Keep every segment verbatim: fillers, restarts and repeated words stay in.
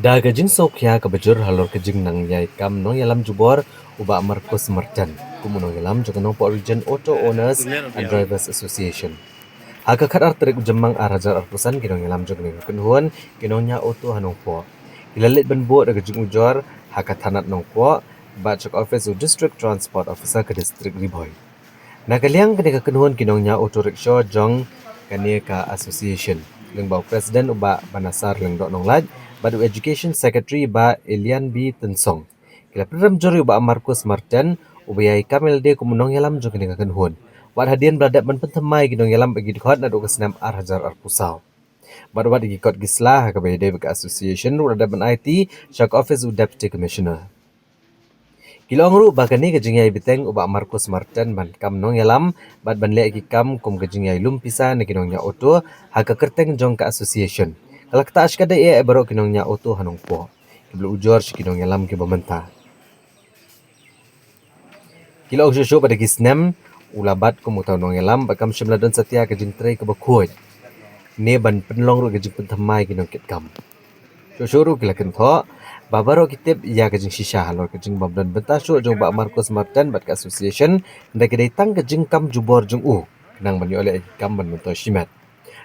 Da ka jingsngewkhia kaba jur halor ka jingnang ïai kam nongïalam jubor u Bah Marcus Marten kum u nongïalam jong ka Nongpoh Region Auto Owners and Drivers Association. Ha ka khatar tarik u Jymmang ar hajar arphew san ki nongïalam jong kane ka kynhun ki nongñiah auto ha Nongpoh ki la leit ban buh da ka jingujor ha ka thanat Nongpoh bad sha ka office u District Transport Officer ka District Ri Bhoi. Na ka liang kane ka kynhun ki nongñiah auto rickshaw jong kane ka association, lyngba u president u Bah Banasar Lyngdoh Nonglait bad u education secretary Bah Elian B Tynsong, ki la pynrem jur ïa u Bah Marcus Marten uba ïai kam ïa lade kum u nongïalam jong kane ka kynhun. Wat hadien ba la dep ban pynthymmai ki nongïalam ba ki dkhot naduh ka snem ar hajar arphew saw. Bad wat ïa ki kot ki sla ha kaba ïadei bad ka association ruh la dep ban aiti sha ka office u deputy commissioner. Ki la ong ruh ba kane ka jingïai bteng u Bah Marcus Marten ban kam nongïalam bad ban leh ki kam kum ka jingïai lum pisa na ki nongñiah auto ha ka kyrteng jong ka association ka la ktah shikatdei ïa baroh ki nongñiah auto ha Nongpoh kiba la ujor sha ki nongïalam kiba mynta. Ki la ong shuh shuh ba da ki snem u la bat kum uta u nongïalam bad kam shym la don satia ka jingtrei kaba khuid ne ban pynlong ruh ka jingpynthymmai ki nongkitkam. Shuh shuh ruh ki la kynthoh ba baroh ki tip ïa ka jingshisha halor ka jingbym don bynta shuh jong u Bah Marcus Marten bad ka association, hynrei ka dei tang ka jingkam jubor jong u khnang ban ïoh leh ïa ki kam ban myntoi shimet.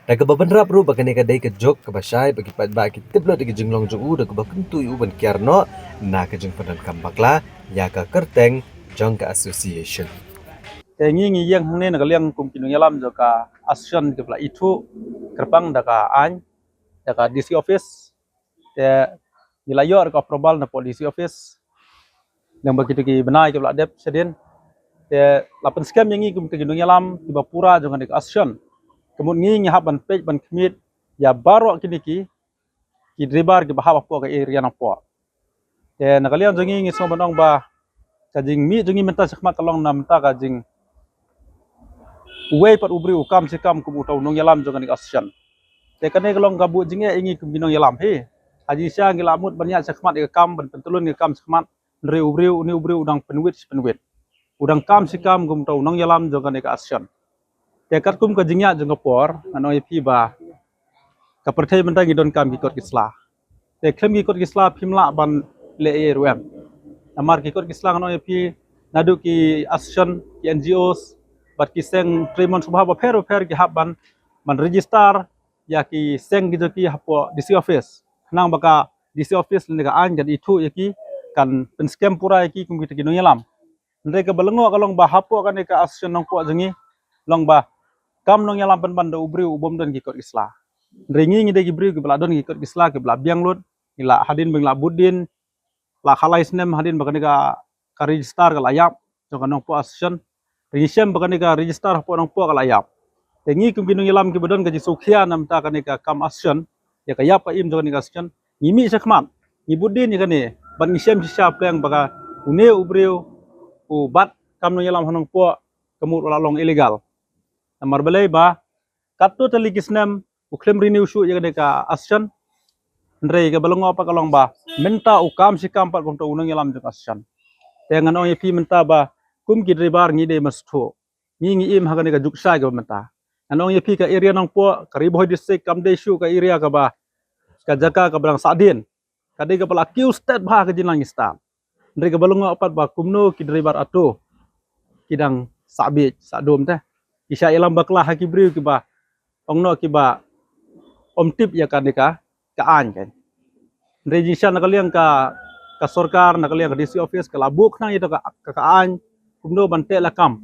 Da kaba bynrap ruh ba kane ka dei ka juk kaba shai ba ki paidbah ki tip lut ïa ka jinglong jong u da kaba kyntu ïa u ban kiar noh na ka jingpyndonkam bakla ïa ka kyrteng jong ka association. Te ngi ngi ïeng hangne na ka liang kum ki nongïalam jong ka association kiba la ithuh kyrpang da ka aiñ da ka D C office. Te ngi la ïoh ka approval na pdeng D C office lyngba kito ki bnai kiba la dep shadien. Te la pynskhem ïa ngi kum ki nongïalam kiba pura jong kane ka association. Ka mut ngi ngi hap ban peit ban khmih ïa baroh kine ki ki driver kiba hap hapoh ka area Nongpoh. Te na ka liang jong ngi ngi sngew ban ong ba ka jingmih jong ngi mynta shakhmat ka long na mynta ka jing uwei pat u briew u kam shi kam kum uta u nongïalam jong kane ka association. Te kane ka long ka buh jingeh ïa ngi kum ki nongïalam hi. Ha jingshisha ngi la mut ban ïaid shakhmat ïa ka kam ban pyntylun ïa ka kam shakhmat, hynrei u briew une u briew u dang pynwit shi pynwit, u dang kam shi kam kum uta u nongïalam jong kane ka association. Te katkum ka jingïaid jong ka por ngan ong ïa phi ba ka pyrthei mynta ngi donkam ki kot ki sla. Te khlem ki kot ki sla phim lah ban leh ei ruh em. Namar ki kot ki sla ngan ong ïa phi naduh ki association, ki N G Os bad ki seng trei mon sngewbha bapher bapher ki hap ban ban register ïa ki seng ki jong ki hapoh D C office. Khnang ba ka D C office lane ka aiñ kan ithuh ïa ki, kan pynskhem pura ïa ki kum kita ki nongïalam. Hynrei kaba lyngngoh ka long ba hapoh kane ka association Nongpoh jong ngi long ba kam nongïalam pynban da u briew u bym don ki kot ki sla. Hynrei ngi ngi dei ki briew kiba la don ki kot ki sla kiba la biang lut, ngi la hadien ba ngi la bud dien la khalai snem hadien ba kane ka ka register ka la ïap jong ka Nongpoh association. Hynrei ngi shem ba kane ka register hapoh Nongpoh ka la ïap. Te ngi kum ki nongïalam kiba don ka jingsngewkhia na bynta kane ka kam association, ïa ka ïap ka im jong kane ka association, ngi mih shakhmat, ngi bud dien ïa kane bad ngi shem shisha pleng ba ka une u briew u bat kam nongïalam ha Nongpoh ka mut u la long illegal. Namar balei ba katto tylli ki snem u khlem renew shuh ïa kane ka association. Hynrei kaba lyngngoh pat ka long ba mynta u kam shi kam pat kum uta u nongïalam jong ka association. Te ngan ong ïa phi mynta ba kum ki driver ngi dei ban sngewthuh. Ngi ngi im ha kane ka juk shai kaba mynta. Ngan ong ïa phi ka area Nongpoh, ka Ri Bhoi district kam dei shuh ka area kaba, ka jaka kaba dang sahdien. Ka dei kaba la kiew stet bha ka jinglong ngi stad. Hynrei kaba lyngngoh pat ba kumno ki driver auto ki dang sah bieit sah dum te, ki shah ïalam bakla ha ki briew kiba ong noh kiba ym tip ïa kane ka ka aiñ kan. Hynrei jingshisha na ka liang ka ka sorkar, na ka liang ka D C office ka la buh khnang ïa ka ka aiñ kumno ban teh lakam.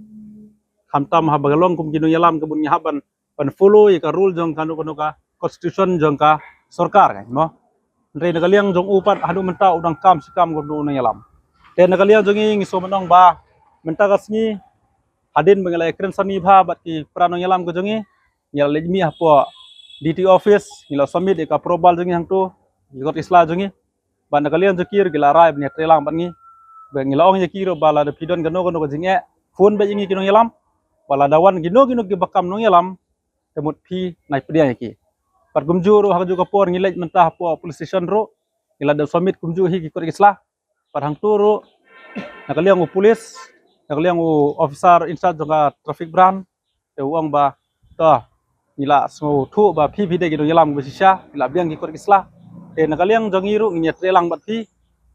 Khamtam haba ka long kum ki nongïalam ka bun ngi hap ban ban follow ïa ka rule jong kano kano ka constitution jong ka sorkar kan mo. Hynrei na ka liang jong u pat haduh mynta u dang kam shi kam kum uta u nongïalam. Te na ka liang jong ngi ngi sngewbha ban ong ba mynta ka sngi hadien ba ngi la ïakren sani bha bad ki para nongïalam ka jong ngi, ngi la leit mih hapoh D T office, ngi la submit ïa ka approval jong ngi hangto, ïa ki kot ki sla jong ngi. Bad na ka liang jong ki ruh ki la rai ban ïatreilang bad ngi. Ba ngi la ong ïa ki ruh ba lada phi don kano kano ka jingeh, phone beit ïa ngi ki nongïalam. Ba lada wan kino kino kiba kam nongïalam, te mut phi nai pdiang ïa ki. Bad kumjuh ruh ha kajuh ka por ngi leit mynta hapoh police station ruh, ngi la dep submit kumjuh hi ki kot ki sla. Bad hangto ruh na ka liang u police, na ka liang u officer in charge jong ka traffic branch, te u ong ba to ngi la sngewthuh ba phi phi dei ki nongïalam ba shisha, phi la biang ki kot ki sla. Te na ka liang jong ngi ruh ngin ïatreilang bad phi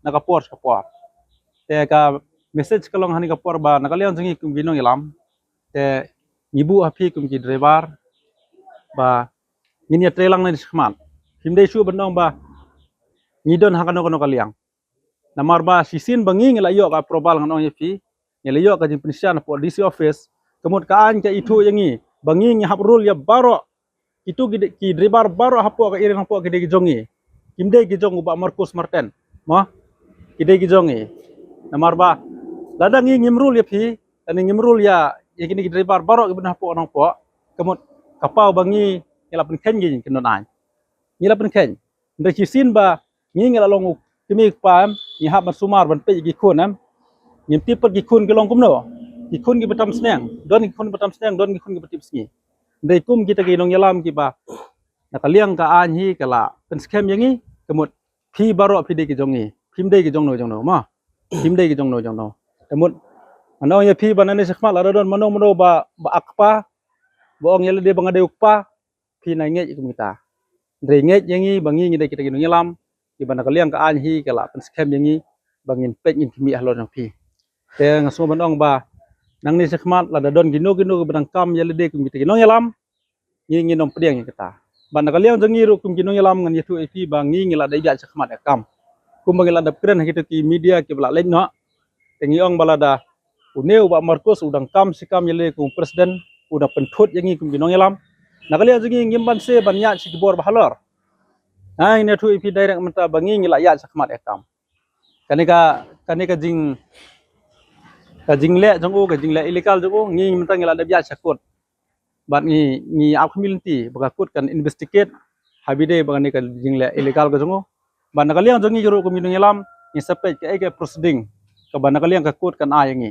na ka por sha ka por. Te ka message ka long ha kane ka por ba na ka liang jong ngi kum ki nongïalam, te ngi buh ha phi kum ki driver ba ngin ïatreilang nangne shakhmat. Phim dei shuh ban ong ba ngi don ha kano kano ka liang. Namar ba shisien ba ngi ngi la ïoh ka approval, ngan ong ïa phi, ngi la ïoh ka jingpynshai hapoh D C office, ka mut ka aiñ ka ithuh ïa ngi ba ngi ngi hap rule ïa baroh. Itu ki, ki driver baroh hapoh ka area hapoh ki dei ki jong ngi. Kim dei ki jong u Bah Marcus Martin, mo? Ki dei ki jong ngi. Namar ba lada ngi ngim rule ïa phi, lane ngim rule ïa, ïa kine ki driver baroh kiba don hapoh Nongpoh, ka mut ka paw ba ngi ngi la pynkheiñ ki jingkynnoh aiñ. Ngi la pynkheiñ. Hynrei shisien ba ngi ngi la long u kmie u kpa, em, ngi hap ban sumar ban peit ïa ki khun, em. Ngim tip pat ki khun ki long kumno. Ki khun kiba tam sneng, don ki khun kiba tam sneng, don ki khun kiba tipsngi. Hynrei kum kita ki nongïalam kiba na ka liang ka aiñ hi ka la pynskhem ïa ngi, ka mut phi baroh phi dei ki jong ngi. Phim dei ki jong no jong no, mo? Phim dei ki jong no jong no. Ka mut ngan ong ïa phi ba nangne shakhmat lada don mano mano ba, ba akpa, ba ong ïa lade ba nga dei u kpa, phi nai ngeit kum kita. Hynrei ngeit ïa ngi ba ngi ngi dei kita ki nongïalam kiba na ka liang ka aiñ hi ka la pynskhem ïa ngi ba ngin peit ngin khmih halor jong phi. Te nga sngew ban ong ba nangne shakhmat lada don kino kino kiba dang kam ïa lade kum kita ki nongïalam, ngi ngin ym pdiang ïa kata. Bad na ka liang jong ngi ruh kum ki nongïalam ngan ïathuh ïa phi ba ngi ngi la dep ïaid shakhmat ïa ka kam. Kumba ngi la dep kren ha kito ki media kiba la leit noh, te ngi ong ba lada une u Bah Marcus u dang kam shi kam ïa lade kum president, u dang pynthut ïa ngi kum ki nongïalam, na ka liang jong ngi ngim banse ban ïaid sha ki bor ba halor. Nga ngin ïathuh ïa phi direct mynta ba ngi ngi la ïaid shakhmat ïa ka kam. Kane ka, kane ka jing, ka jingleh jong u, ka jingleh illegal jong u, ngi mynta ngi la dep ïaid sha court. Bad ngi, ngi ap khmih lynti ba ka court kan investigate ha ba dei ba kane ka jingleh illegal ka jong u. Bad na ka liang jong ngi ruh kum ki nongïalam, ngi sa peit kaei ka proceeding kaba na ka liang ka court kan ai ïa ngi.